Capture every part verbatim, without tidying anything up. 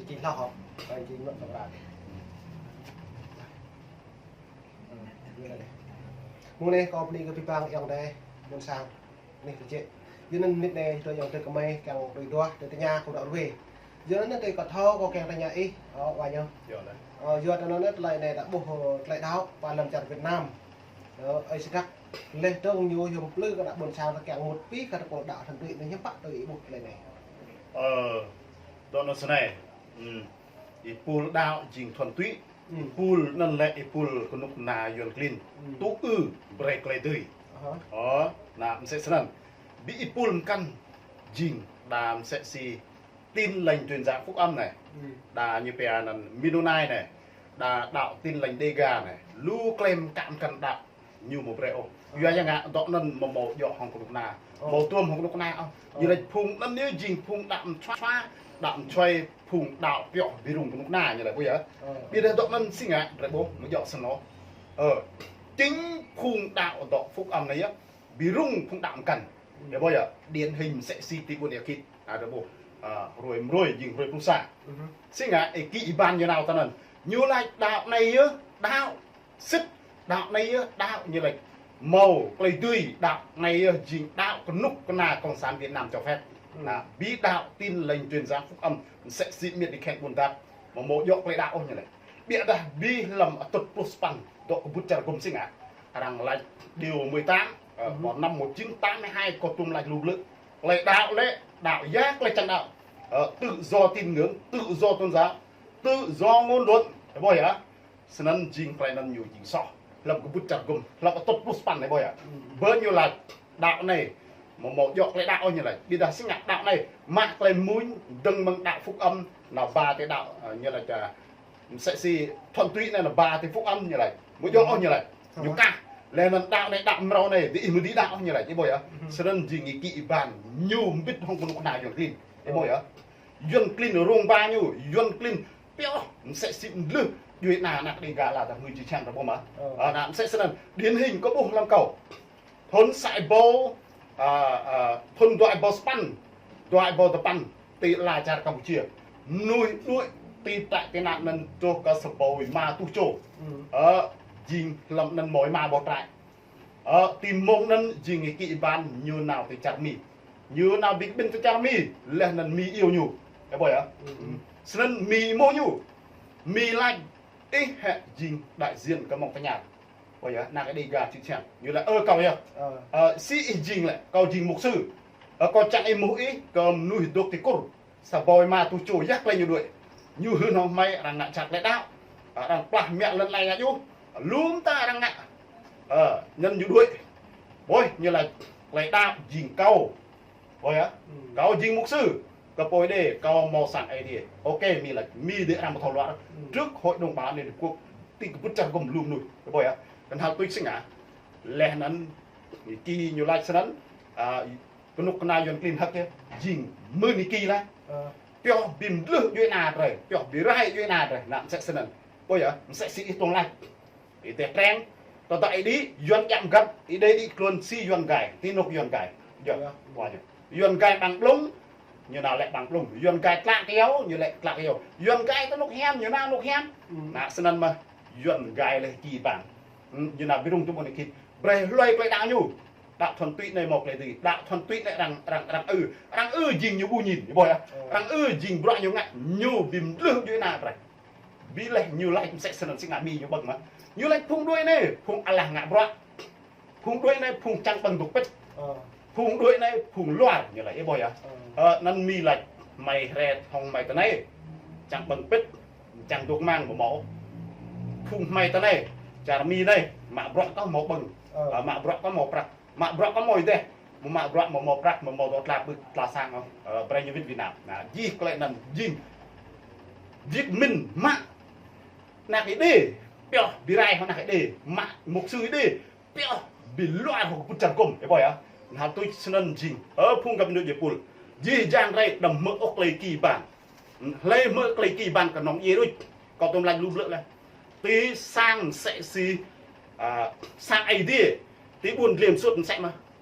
Jing hloh hŏ, jing mơ̆n tơpra. Mơ̆ng anai kâo bơni kơ abih bang ayŏng adơi ƀôn sang. Anai tơjĕ. Yua anŭn mơnit anai tui ayŏng adơi kơmơi kiăng tui duah, tui tơña kơ dŏ ruai. Yua anŭn tui kâo thâo kâo kiăng tơña ih, ơ, wa ñu. Ơ, yua anŭn tơlơi anai ta ƀuh, ơ, tơlơi đaŏ, pơ lăm čar Việt Nam. Ơ, ơi sơdăk, leh dơ̆ng ñu hiư̆m plư kơ ană ƀôn sang ta kiăng mŭt pĭ kơ tơpul đaŏ thăn tui anai hiư̆m pă tui ih ƀuh tơlơi anai. Ơ, dŏ anŭn snei. Ih pul đaŏ jing thuần túy. Ih pul anŭn lĕ ih pul kơnuk kơna Yuăn klin. Tŭ ư brơi tơlơi dưi. Ơ, anŭn mơsĕ snăn. Ƀing ih pul mơkăn jing đa mơsĕ si Tin Lành Truyền Giảng Phúc Âm anai. Đa ñu pia anŭn Mennonite anai. Đa đaŏ Tin Lành Đêga anai. Lu klem kăm kăn đaŏ ñu mơ̆ brơi ôh. Yua yang ngă dŏ anŭn mơ̆ mâo djŏ hŏng kơnuk kơna. Mâo tuôm hŏng kơnuk kơna ôh. Ñu laĭ phung anŭn ñu jing phung đaŏ mơčua, đaŏ mơčua phung đaŏ pioh bi rŭng kơnuk kơna ñu laĭ ƀuh yơh. Ƀiădah dŏ anŭn si ngă drơi ƀuh mơ̆ djŏ snăn ôh. Ơ, chính phung đaŏ dŏ Phúc Âm anai yơh, bi rŭng phung đaŏ mơkăn. Yơh ƀuh yơh, điển hình mơsĕ si ti ƀuôn Ea Khit. Ơ, drơi ƀuh. Ơ, hruê mơ̆ hruê jing hruê pluh sa. Si ngă ih kĭ ih ban ñu nao tơ anŭn. Ñu laĭ đaŏ anai yơh, đaŏ sĭt, đaŏ anai yơh, đaŏ ñu laĭ mâo tơlơi dưi, đaŏ anai yơh jing đaŏ kơnuk kơna Cộng sản Việt Nam cho phép. Anŭn, bi đaŏ Tin Lành Truyền Giảng Phúc Âm, mơsĕ si miêt đi khen ƀuôn dap, mơ̆ mâo djŏ tơlơi đaŏ ôh ñu laĭ. Ƀiădah bi lăm atŭt pluh sapăn, dŏ kơƀŭt čar gum si ngă. Arăng laĭ điều mười tám, ơ, vào năm một chín tám mươi hai kâo tŭm laĭ lu blư̆. Tơlơi đaŏ lĕ, đaŏ ya tơlơi čang đaŏ. Ơ, tự do tín ngưỡng, tự do tôn giáo, tự do ngôn luận. Ơ, ƀuh yơh. Snăn jing tơlơi anŭn ñu jing soh. Lăm kơƀŭt čar gum, lăm atŭt pluh sapăn anai ƀuh yơh. Bơ ñu laĭ đaŏ anai, mơ̆ mâo djŏ tơlơi đaŏ ôh ñu laĭ. Ƀiădah si ngă đaŏ anai, mă tơlơi mơñum, dơ̆ng mơ̆ng đaŏ Phúc Âm, anŭn ba tơ đaŏ, ơ, ñu laĭ ča mơsĕ si thuần túy anai anŭn ba tơ Phúc Âm ñu laĭ. Mơ̆ djŏ ôh ñu laĭ. Ñu kah. Leh anŭn đaŏ anai đaŏ mrâo anai, dih mơ̆ dih đaŏ ôh ñu laĭ. Ih ƀuh yơh. Snăn jing ih kĭ ih ban ñu mbĭt hŏng kơnuk kơna Yuăn klin. Ih ƀuh yơh. Yuăn klin rông ba ñu, Yuăn klin pioh mơsĕ si mlưh djuai ană ană Đêga la ta ngui či čang ta ƀuh mơ̆. Ơ, anŭn mơsĕ snăn, điển hình kâo ƀuh lăm kâo. Thŭn sa êbâo, ơ, ơ, thŭn dua êbâo sapăn, dua êbâo dua păn, ti ala čar Campuchia. Mơnuih đuaĭ ti trại tị nạn anŭn truh kơ sa êbâo rơma rơtuh čô. Ơ, jing lăm anŭn mâo rơma boh trại. Ơ, ti mông anŭn jing ih kĭ ih ban ñu nao ti čar Mi. Ñu nao bi kơƀĭn ti čar Mi, leh anŭn Mi iâu ñu. Ơ, ƀuh yơh. Snăn Mi mâo ñu. Mi laĭ ih hĕ jing đại diện kơ mông tơña. Ơ yơh, ană Đêga či čang. Ñu laĭ, ơ, kâo yơh. Ơ, si ih jing lĕ, kâo jing mục sư. Ơ, kâo čang ih mŭt ih kơ mơnuih dŏ ti Kur. Sa êbâo rơma rơtuh čô yơh tơlơi ñu đuaĭ. Ñu hưn hŏng hmei arăng ngă čar tơlơi đaŏ. Arăng plah mă lŏn tơlơi ngă djuh. Lŏm ta arăng ngă. Ơ, anŭn ñu đuaĭ. Ƀuh, ñu laĭ tơlơi đaŏ jing kâo. Ƀuh yơh. Kâo jing mục sư. Kơ pô đê, kâo mâo sang Aê Diê. Ok, Mi laĭ, Mi đê arăng ƀu thâo luar. Trước Hội đồng Bảo an Liên Hợp Quốc, ti kơƀŭt čar gum lu mơnuih. Ih ƀuh yơh. Kơnhal tuč si ngă. Leh anŭn, ñu kĭ ñu laĭ snăn, ơ, kơnuk kơna Yuăn klin hơ̆k yơh, jing mơ̆n ñu kĭ laih. Pioh bi mlưh djuai ană drơi, pioh bi rai djuai ană drơi, anŭn mơsĕ snăn. Ƀuh yơh, mơsĕ si ih tŏng laĭ. Ih tĕ treng, tơdah ih đĭ, Yuăn djă mơgăt, ih đĭ đĭ tơlơi si Yuăn gai, ti anŏ Yuăn gai. Yơh, ƀuh yơh. Yuăn gai ƀăng blung, ñu nao lĕ ƀăng blung. Yuăn gai tlă kyâo, ñu lĕ tlă kyâo. Yuăn gai tơ anŏ hiam, ñu nao anŏ hiam. Anŭn snăn mơ̆, Yuăn gai leh kĭ ih ban. Ñu nao bi rŭng tơ ƀuôn Ea Khit. Brơi hluai tơlơi đaŏ ñu. Đaŏ thuần túy anai mâo tơlơi dưi. Đaŏ thuần túy anai arăng, arăng, arăng ư. Arăng ư jing ñu ƀu ñin, ih ƀuh yơh. Arăng ư jing bruă ñu ngă, ñu bi mlưh djuai ană drơi. Bi leh ñu laĭ mơsĕ snăn si ngă Mi ñu ƀơ̆ng mơ̆. Ñu laĭ phung đuaĭ anai, phung alah ngă bruă. Phung đuaĭ anai, phung čang ƀơ̆ng dŏ pĭt. Phung đuaĭ anai, phung luar, ñu laĭ, ih ƀuh yơh. Ơ, anŭn Mi laĭ, hmei hret hŏng hmei tơ anai. Čang ƀơ̆ng pĭt, čang dŏ mang ƀu mâo. Phung hmei tơ anai, čar Mi anai, mă bruă kơ mâo ƀơ̆ng. Ơ, mă bruă kơ mâo prăk. Mă bruă kơ mâo ih dêh. Mơ̆ mă bruă mâo mâo prăk, mâo mâo dŏ tla ƀưk tla sang ôh. Ơ, brơi ñu wĭt Việt Nam. Anŭn, jih tơlơi anŭn jing. Jih mĭn mă ană Ơi Adai, pioh bi rai hŏng ană Ơi Adai, mă mục sư Ơi Adai, pioh bi luar hŏng kơƀŭt čar gum, ih ƀuh yơh. Anŭn hal tuč snăn jing. Ơ, phung găp djuai ƀu pul. Jih jang drơi đăm hmư̆ ôh tơlơi kĭ ih ban. Hlơi hmư̆ tơlơi kĭ ih ban kơnơ̆ng yơh đôč. Kâo tŏng laĭ lu blư̆ leh. Ti sang mơsĕ si, ơ, sang Aê Diê. Ti ƀuôn Dlêm Suôt mơsĕ mơ̆.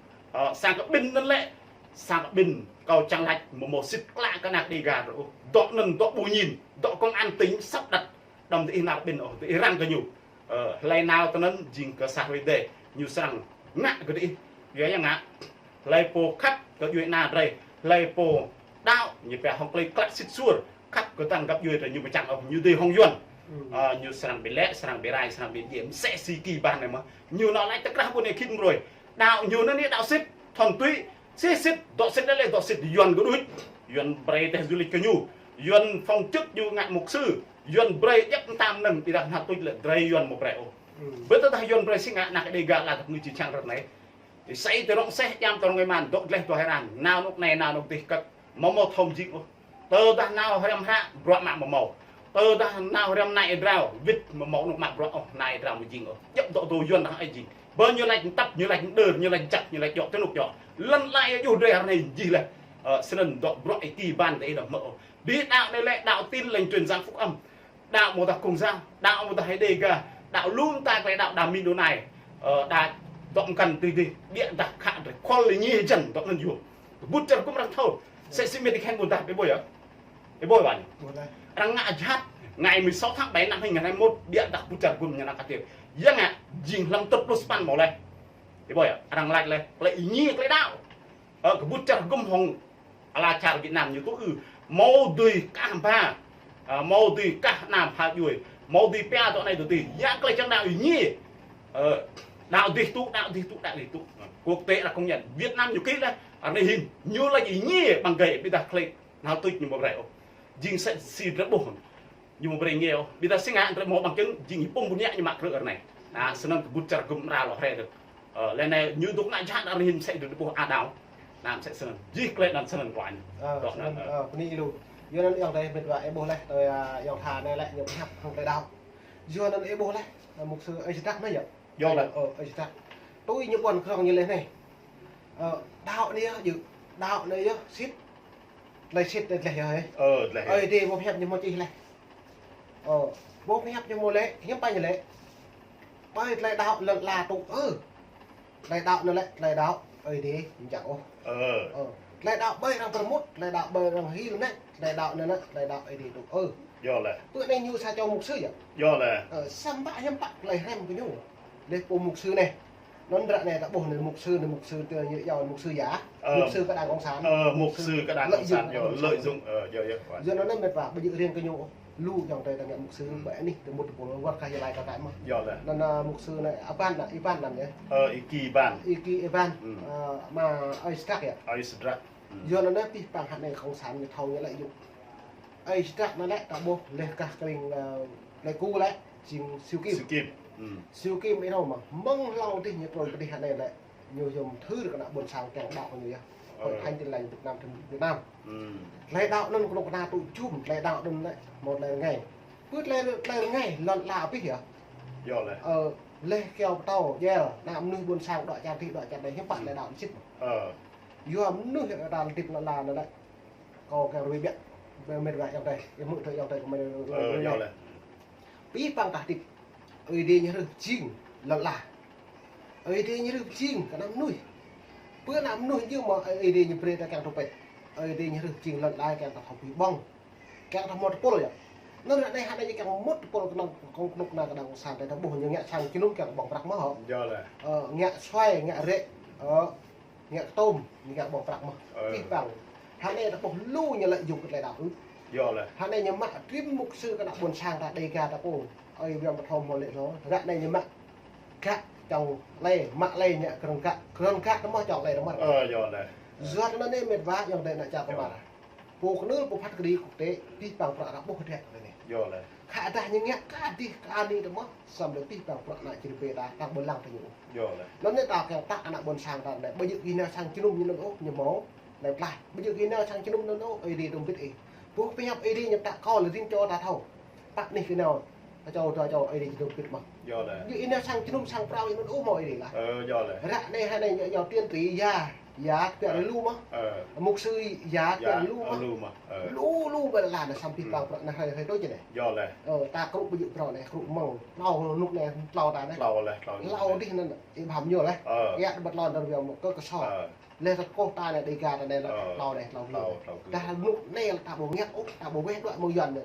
Ơ, sang kơ ƀĭn anŭn lĕ. Sang kơ ƀĭn kâo čang laĭ mơ̆ mâo sĭt klă kơ ană Đêga drơi ôh. Dŏ anŭn dŏ ƀu ñin. Dŏ công an tỉnh sắp đặt đom diih nao ƀing ôh, diih răng kơ ñu. Ơ, hlơi nao tơ anŭn jing kơ sa hrơi dêh, ñu srăng ngă kơ diih. Yua ya ngă. Hlơi pô khăp kơ djuai ana drơi, hlơi pô đaŏ, ñu pia hŏng tơlơi klă sĭt suôr, khăp kơ tăng găp djuai drơi ñu ƀu čang ôh, ñu dơi hŏng Yuan. Ơ, ñu srăng ƀu lĕ, srăng ƀu rai, srăng ƀu djai, msĕ si kơ ƀing anai mơ̆n. Ñu nao laĭ tơkrah ƀôn ê khĭn mrơi. Đaŏ ñu anŭn ñu đaŏ sĭt, thuần túy, sĭt sĭt, dŏ sĭt đa lĕ, dŏ sĭt Yuan kơ đuĭ. Yuan brơi teh du lịch kơ ñu. Yuan phong chức ñu ngă mục sư. Yuan brơi djŏp mơtam năng, ƀiădah hơnăl tuč lĕ drơi Yuan mơ̆ brơi ôh. Bơ tơdah Yuan brơi si ngă, ană Đêga lăi tơpă ñu či čang rơ̆t anai. Ih sai tơ rŏng seh, jam tơ rŏng êman, dŏ gleh dŏ hơran, nao anŏ anai, nao anŏ dih kăk, mơ̆ mơ̆ thâo jing ôh. Tơdah nao hrăm hră, bruă mă mơ̆ mâo. Tơdah nao hrăm nai drao, wĭt mơ̆ mâo anŏ mă bruă ôh, nai drao mơ̆ jing ôh. Djŏp dŏ dŏ Yuan dah ai jing. Bơ ñu laĭ tăp, ñu laĭ đơr, ñu laĭ čăk, ñu laĭ djŏ, tơnŭk djŏ. Lŏn lai yơh drơi hrơi anai jih leh. Ơ, snăn dŏ bruă ih kơ ƀing ta ih đah mơ̆ ôh. Ƀing đaŏ anai lĕ đaŏ Tin Lành truyền giảng phúc âm. Đaŏ mơ̆ dah Công giáo, đaŏ mơ̆ dah Đêga, đaŏ lŏm ta klei đaŏ đa min đô nai. Ơ, đa dŏ mkăn tui dih, ƀiădah khă drơi khŏl lĕ ñi jăn dŏ anŭn yơh. Kơƀut čar gŭm arăng thâo. Sĕ si mĕt ih khen ƀôn ta, ih ƀuh yơh. Ih ƀuh ƀan. Arăng ngă jhat, ngày mười sáu tháng bảy năm hai nghìn hai mươi mốt, ƀiădah kơƀut čar gŭm ñu nao kơtir. Ya ngă, jing hlăm tơt pluh sapăn mâo leh. Ih ƀuh yơh, arăng laĭ leh, klei ih ñi klei đaŏ. Ơ, kơƀut čar gŭm hŏng ala čar Việt Nam ñu tŭ ư. Mâo dưi kah ba. Ơ, mâo dưi kah ană pha djuai. Mâo dưi pia dŏ anai dŏ dih. Ya klei čang đaŏ ih ñi. Ơ, đaŏ dih tŭ, đaŏ dih tŭ, đaŏ dih tŭ. Quốc tế arăng công nhận. Việt Nam ñu kih leh. Arăng anai hin. Ñu laĭ ih ñi ƀăng gai. Ƀiădah klei hơnăl tuč ñu mơ̆ brơi ôh. Jing sĕ si drơi ƀuh. Ñu mơ̆ brơi ngeo, ƀiădah si ngă drơi mâo bằng chứng, jing ih pŭng ƀun yă ñu mă krư̆ ră anai. Ơ, snăn kơƀut čar gŭm mra lŏ hrĕ dơ̆. Ơ, lĕ anai ñu dŏ ngă jhat arăng hin msĕ dơ̆ ƀuh a đaŏ. Anăn msĕ snăn. Jih klei anăn snăn kơ anai. Ơ, dŏ snăn, anăn, ơ, bơni lu. Yua anăn ayŏng adơi mĕt wa ih ƀuh leh, tui, ơ, ayŏng Tha anai lĕ ñu pơhiăp hŏng klei đaŏ. Yua anăn ih ƀuh leh, ơ, mục sư ơi Jơdăk anai yơh. Yơh lĕ. Ơ, ơi Jơdăk. Tui ñu ƀuăn krŏng ñu leh anai. Ơ, đaŏ anai yơh, yơh. Đaŏ anai yơh, sĭt. Tơlơi sĭt tơlơi dleh yơh hĕ. Ơ, dleh yơh. Ơi Adai ƀu pơhiăp ñu mơ̆ čih leh. Ơ, ƀu pơhiăp ñu mơ̆ lĕ, hiư̆m pă ñu lĕ. Ƀơi tơlơi đaŏ lŏn ala tŭ ư. Tơlơi đaŏ anăn lĕ, tơlơi đaŏ Ơi Adai ñu čang ôh. Ơ. Ơ, tơlơi đaŏ ƀơi arăng pơrơmut, tơlơi đaŏ ƀơi arăng hil anai, tơlơi đaŏ anăn lĕ, tơlơi đaŏ Ơi Adai tŭ ư. Yơh lĕ. Pơ anai ñu sa čô mục sư yơh. Yơh lĕ. Ơ, samơ̆ hiư̆m pă tơlơi hrăm kơ ñu. Leh pô mục sư anai. Anŭn ră anai ta ƀuh anai mục sư, anai mục sư tơ ñu yua mục sư giả. Ơ. Mục sư kơ đảng cộng sản. Ơ, mục sư kơ đảng cộng sản, lợi dụng, yơh, lợi dụng, ơ, yơh, yơh. Yua anŭn anai mĕt wa, ƀu djơ̆ riêng kơ ñu. Lu ayŏng adơi ta ngă mục sư, ƀơi anih tơ mŭt tơpul wơ̆t kah yơh lai kơ kăi mơ̆n. Yơh lĕ. Anŭn, ơ, mục sư anai, Ivan anăn, Ivan anăn yơh. Ơ, Y Ki Ivan. Y Ki Ivan. Ơ, mă ơi Jơdăk yơh. Ơi Jơdăk. Yua anŭn anai pih păng hă anai cộng sản ñu thâo ñu lợi dụng. Ơi Jơdăk anăn lĕ ta ƀuh leh kah kơring, ơ, Pleiku lĕ, jing Siu Kim. Siu Kim. Siu Kim ih thâo mơ̆, mơ̆ng hlâo dih ñu trŭn pơ dih hă anai lĕ. Ñu yôm thưr kơ ană ƀôn sang kiăng đaŏ kơ ñu yơh. Ơ. Hội Thánh Tin Lành Việt Nam, Việt Nam. Tơlơi đaŏ anŭn kơnuk kơna tŭ jum, tơlơi đaŏ anŭn lĕ, mâo tơlơi rơngai. Pơ tơlơi, tơlơi rơngai, lŏn ala abih yơh. Yơh lĕ. Ơ, leh kyâo pơtâo, jel, ană mơnuih ƀôn sang, dŏ čar dih, dŏ čar anai, hiư̆m pă tơlơi đaŏ anŭn sĭt mơ̆. Ơ. Yua mơnuih đaŏ tĭp lŏn ala anŭn lĕ. Kâo kiăng ruai biă, mĕt wa ayŏng adơi, ih hmư̆ tui ayŏng adơi kơ mĕt wa. Ơ, yơh lĕ. Pih păng tah tĭp. Ơi Adai ñu hrih pơjing lŏn ala. Ơi Adai ñu hrih pơjing kơ ană mơnuih. Pơ ană mơnuih jing mơ̆ Ơi Adai ñu brơi ta kiăng tơpĕt. Ơi Adai ñu hrih pơjing lŏn ala kiăng ta thâo pơhiăp ƀơ̆ng. Kiăng ta mŭt tơpul yơh. Anŭn ră anai hă anai ñu kiăng mŭt tơpul kơnơ̆ng kơnuk kơna kơnuk kơna kơdăng kơsan ta ƀuh ñu ngă sang jơnum kiăng ƀơ̆ng prăk mơ̆ hŏ. Yơh lĕ. Ơ, ngă suai, ngă rĕ. Ơ, ngă kơtôm, ñu ngă ƀơ̆ng prăk mơ̆. Ơ. Pih păng. Hă anai ta ƀuh lu ñu lợi dụng kơ tơlơi đaŏ ư. Yơh lĕ. Hă anai ñu mă trim mục sư kơ ană ƀôn sang ta Đêga ta pô. Ơi Yuan pơthâo mơ̆ lĕ lŏ. Ră anai ñu mă gak čŏng lĕ, mă lĕ ñu krŏng gak, krŏng gak tơ mơ̆ čŏng lĕ tơ mơ̆. Ơ, yơh lĕ. Yua anŭn anai mĕt wa ayŏng adơi ană čar kơ mă. Pô kơnơ̆l pô phat kơđi quốc tế, pih păng prăk arăng ƀuh hơdră kơ anai. Yơh lĕ. Khă dah ñu ngă kơ dih kơ anai tơ mơ̆, samơ̆ lĕ pih păng prăk ană čar pê ta, ta ƀu lăng tơ ñu. Yơh lĕ. Anŭn anai ta kiăng pơtă ană ƀôn sang ta anai, ƀu djơ̆ gih nao sang jơnum ñu anŭn ôh, ñu mâo, anai plah. Ƀu djơ̆ gih nao sang jơnum anŭn ôh, Ơi Adai tŭ bĭt ih. Pô pơhiăp Ơi Adai ñu pơtă kâo lĕ rin čô ta thâo. Pă anih gih nao, ta čô ta čô Ơi Adai tŭ bĭt mơ̆. Yơh lĕ. Ƀu djơ̆ gih nao sang jơnum sang prao ñu anŭn ôh mâo Ơi Adai lah. Ơ, yơh lĕ. Ră anai hă anai ñu yua tiên tri ya, ya pia lu mơ̆. Ơ. Mục sư ya pia lu mơ̆. Lu mơ̆. Ơ. Lu, lu ƀơi lŏn ala anai samơ̆ pih păng prăk anai hrơi hrơi tui čơ anai. Yơh lĕ. Ơ, ta krŭ ƀu djơ̆ prăk anai, krŭ mơ̆ng. Tlâo rơnŭk anai, tlâo ta anai. Tlâo lĕ, tlâo rơnŭk. Tlâo dih anŭn, ih pơham ñu lĕ. Ơ. Ih ƀu tlâo anŭn rơnŭk kơ kơsô. Ơ. Leh ta kơkuh ta anai Đêga ta anai lĕ, ơ, tlâo anai, tlâo rơnŭk. Tlâo, tlâo rơnŭk. Dah rơnŭk anai ta ƀu ngă ôh, ta ƀu weh đuaĭ mơ̆ng Yuan anai.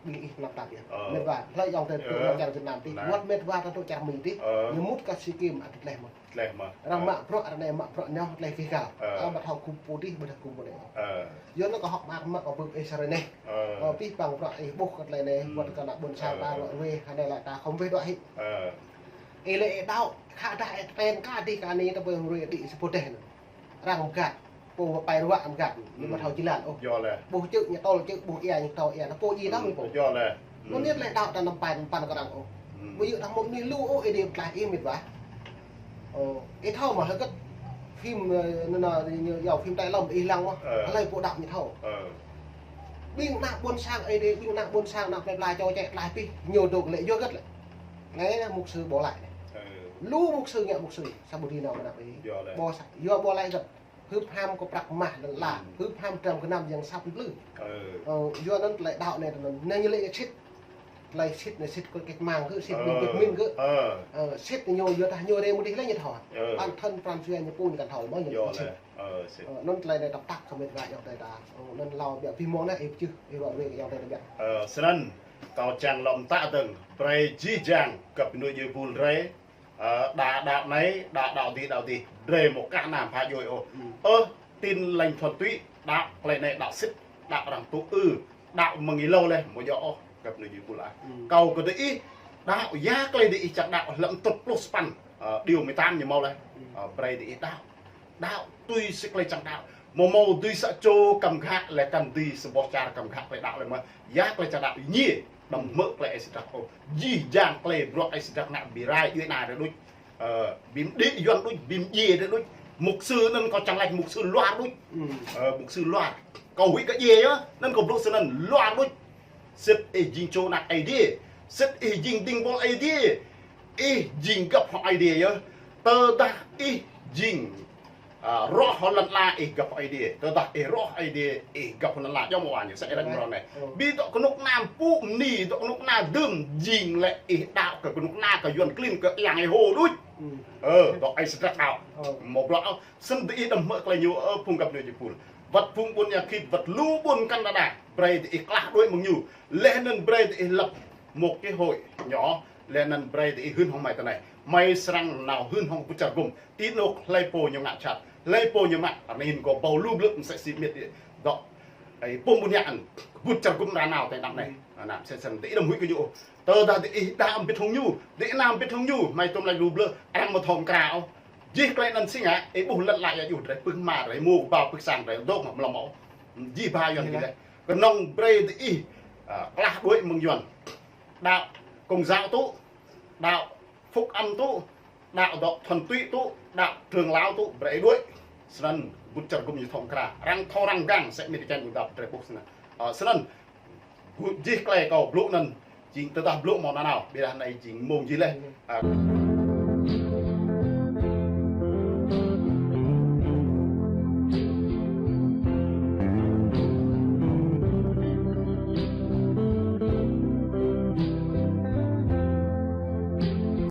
Ƀing ih năm tap yơh. Ơ. Mĕt wa, hlơi ayŏng adơi tŭ anŭn čar Việt Nam tih. Ơ. Wơ̆t mĕt wa ta tŭ čar Mi tih. Ơ. Ñu mŭt kơ SEA Games ăt tlaih mơ̆n. Tlaih mơ̆n. Arăng mă bruă ră anai mă bruă ñu tlaih kih kal. Ơ. Ơ, mă thâo gum pô tih, mă thâo gum pô anai. Ơ. Yua anŭn kâo hơ̆k mơak mă kâo bưp ih sơrơi anai. Ơ. Ơ, pih păng bruă ih ƀuh kơ tlaih anai, wơ̆t kơ ană ƀôn sang ta ruă wê, hơnai lĕ ta khŏm weh đuaĭ hĭ. Ơ. Ih lĕ ih đaŏ, khă dah ih tren ka dih kơ anai ta ƀơi hơrui đĭ sa pô dêh anŭn. Arăng mơgat, pô pai ruă mơgat, ñu mă thâo jơlan ôh. Yua lĕ. Ƀuh čư̆ ñu tơl čư̆, ƀuh ia ñu tơl ia, ta pô ji tơl ñu pô. Yua lĕ. Anŭn ñu lĕ đaŏ ta năm pai năm păn kơ arăng ôh. Ƀu djơ̆ ta mơ̆ng ñu lu ôh, ih đêm tlaih ih mĕt wa. Ơ, ih thâo mơ̆ hơget phim, ơ, anŭn, anŭn, ñu yua phim Thái Lan ih lăng mơ̆. Ơ. Hlơi pô đaŏ ñu thâo. Ơ. Ƀing ană ƀôn sang ih đêm, ƀing ană ƀôn sang ană plơi pla čô čĕ tlaih pih, ñu dŏ lĕ yua hơget lĕ. Anai mục sư ƀu laĭ anai. Ơ. Lu mục sư ngă mục sư, sa ƀu djơ̆ nao kơ ană ih. Yua lĕ. Ƀu sa, yua ƀu laĭ hơget. Hưp ham kơ prăk mah lăn la, hưp ham dram gơnam yang sap plư. Ơ. Ơ, yua anŭn tơlơi đaŏ anai tơnŭn. Anai ñu lĕ sĭt. Tơlơi sĭt anai sĭt kơ kĕt mang kơ, sĭt ƀing kĕt min kơ. Ơ. Ơ, sĭt ñu yua tah ñu rê mơ̆ dih lĕ ñu thâo. Ơ. Bản thân pran jua ñu pun kăn thâo mơ̆ ñu sĭt. Ơ, sĭt. Ơ, anŭn tơlơi anai tơpă tah kơ mĕt wa ayŏng adơi ta. Ơ, anŭn hlâo biă pih mơ̆ng anai ih pơčih, ih ruă wê ayŏng adơi ta biă. Ơ, snăn, kâo čang lŏm tă dơ̆ng, brơi jih jang, găp djuai ƀul drơi, Ơ, đa đaŏ anai, đa đaŏ dih, đaŏ dih. Drơi mơ̆ kah anăm pha djơ̆ ôh. Ơ, Tin Lành Thuần Túy, đaŏ klei anai đaŏ sĭt, đaŏ arăng tŭ ư, đaŏ mơ̆ng ih lâo leh, mơ̆ djơ̆ ôh, găp djuai ƀul ah. Kâo kơ dih, đaŏ ia klei dih čang đaŏ lăm tŭt pluh sa păn, ơ, điều mười tám ñu mâo leh. Ơ, brơi dih đaŏ. Đaŏ tui si klei čang đaŏ. Mơ̆ mâo dui sa čô kăm ghă lĕ kăn dui sa boh čar kăm ghă klei đaŏ lĕ mơ̆. Ia klei čang đaŏ ñi. Đăm hmư̆ klei ih sĭt dah ôh. Jih jang klei bruă ih sĭt dah ngă bi rai djuai ana rai đôč. Ơ, bi mđĭ Yuan đôč, bi mdjiê rai đôč. Mục sư anŭn kâo čang laĭ mục sư luar đôč. Ơ, mục sư luar. Kâo huĭ kơ djiê yơh, anŭn kâo blŭ snăn luar đôč. Sĭt ih jing čô anak Aê Diê. Sĭt ih jing ding bol Aê Diê. Ih jing găp hăng Aê Diê yơh. Tơdah ih jing, ơ, rŏh hăng lăn ala ih găp hăng Aê Diê. Tơdah ih rŏh Aê Diê ih găp hăng lăn ala. Djŏ mơ̆ wa ñu sa ih laĭ mrâo anai. Bi dŏ kơnuk kơna pŭ mơni, dŏ kơnuk kơna dưm jing lĕ ih đaŏ kơ kơnuk kơna kơ Yuan klin kơ Yang Êhô đôč. Ơ, dŏ ih sĭt dah đaŏ. Mơ̆ bruă ôh. Snăn dih đăm hmư̆ klei ñu, ơ, phung găp djuai ƀul. Wăt phung ƀun Ia Khit, wăt lu ƀun Canada. Brơi dih klah đuaĭ mơ̆ng ñu. Leh anŭn brơi dih lăp mơ̆ kơ hơi ñu. Leh anŭn brơi dih hưn hŏng mơi tơ anai. Mơi srăng nao hưn hŏng ƀut čar gŭm. Ti anŭn hlơi pô ñu ngă čăt. Hlơi pô ñu mă. Ară anai kâo ƀâo lu blư̆ msĕ si mĕt dih. Dŏ. Ơ, phung ƀun Ia Khit. Ƀut čar gŭm ră anai tơ anăp anai. Anăp msĕ snăn dih đăm huĭ kơ ñu. Tơdah dih đaŏ mbĭt hŏng ñu. Dih nao mbĭt hŏng ñu. Mơi tŭm laĭ lu blư̆. Arăng mơ̆ thâo mkra ôh. Jih klei anŭn si ngă, ih ƀuh lăn ala ia juh drơi, pưk hma drơi, mơ̆ ba pưk sang drơi, dŏ mă mlŏm ôh. Jih ba Yuan kơ leh. Kơnơ̆ng brơi dih, ơ, klah đuaĭ mơ̆ng Yuan. Đaŏ Công giáo tŭ, đaŏ Phúc Âm tŭ, đaŏ dŏ Thuần Túy tŭ, đaŏ Trưởng Lão tŭ, brơi đuaĭ. Snăn ƀut čar gŭm ñu thâo mkra. Arăng thâo arăng gang, sĕ mĭt čan ƀu dăp drơi ƀuh snăn. Ơ, snăn, Jih klei kâo blŭ anŭn, jing tơdah blŭ mơ̆ nanao, ƀiădah anai jing mông jih leh. Ơ.